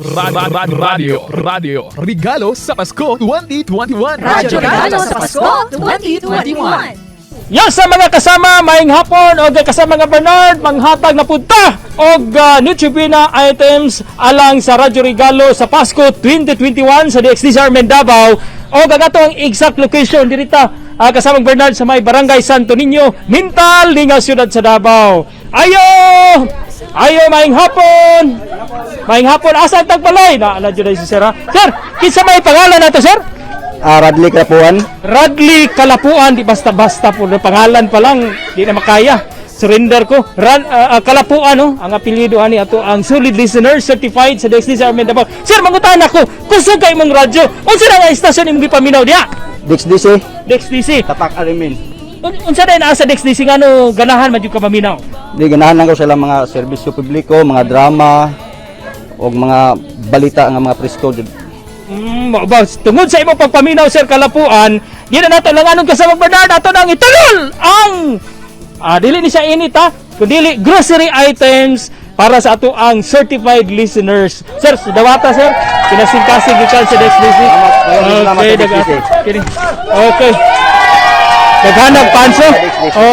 Radio, Radio, Radio, Regalo sa Pasko 2021. Radyo Regalo sa Pasko 2021. Yan sa mga kasama, maayong hapon o kasama nga Bernard, manghatag na punta og Noche Buena items alang sa Radyo Regalo sa Pasko 2021 sa DXDCR Davao o ang atong exact location dirita kasamang Bernard sa may Barangay Santo Niño, Mintal, Lingaw, Siyudad sa Davao. Ayo! Ayo, maayong hapon! Maayong hapon, asa ang tagbalay? Na, na, si sir, ha? Sir, kinsa may pangalan nato, sir? Ah, Radley Krapuan. Radley Kalapuan, di basta-basta po. Pangalan pa lang, di na makaya. Surrender ko. Kalapuan, no? Ang apelyido ani ato ang solid listener certified sa DXD sa Armen Davao. Sir, mangutan ako, kusog kay imong radyo. Unsa na nga istasyon imong gipaminaw diha? DXDC. DXDC. Tapak Arimin. Unsa na naa sa DXDC ngano ganahan man jud ka maminaw? Di ganahan lang ko sila mga serbisyo publiko, mga drama o mga balita nga mga presko. Mao ba tungod sa imong pagpaminaw, Sir Kalapuan, di na nato lang anong kasama Bernard ato nang itulol ang dili ni siya init ha, kundi grocery items para sa ato ang certified listeners. Sir, dawata sir, kinasingkasing gikan sa DXDC. Salamat Okay, sa DXDC. Okay. Daghanag panso.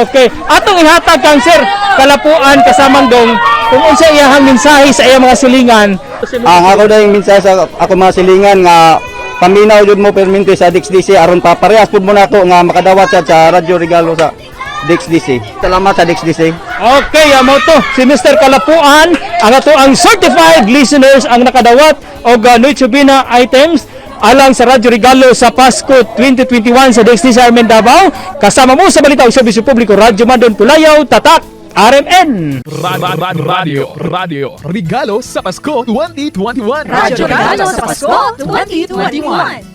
Okay. Atong ihatag kang Sir Kalapuan kasamang dong kung unsa iyahang mensahe sa iyang mga silingan. Ang ako dahil minsan sa ako mga silingan nga paminaw jud mo perminti sa DXDC aron paparehas pud mo nato nga makadawat sa Radyo Regalo sa DXDC. Salamat sa DXDC. Okay, amo to. Si Mr. Kalapuan, ang ato ang certified listeners ang nakadawat og Noche Buena items alang sa Radyo Regalo sa Pasko 2021 sa DXD sa Armen Davao. Kasama mo sa balita ug serbisyo publiko, Radyo Mandon Pulayaw, Tatak, RMN. Radio, Radio, Radio, Regalo sa Pasko 2021. Radyo Regalo sa Pasko 2021.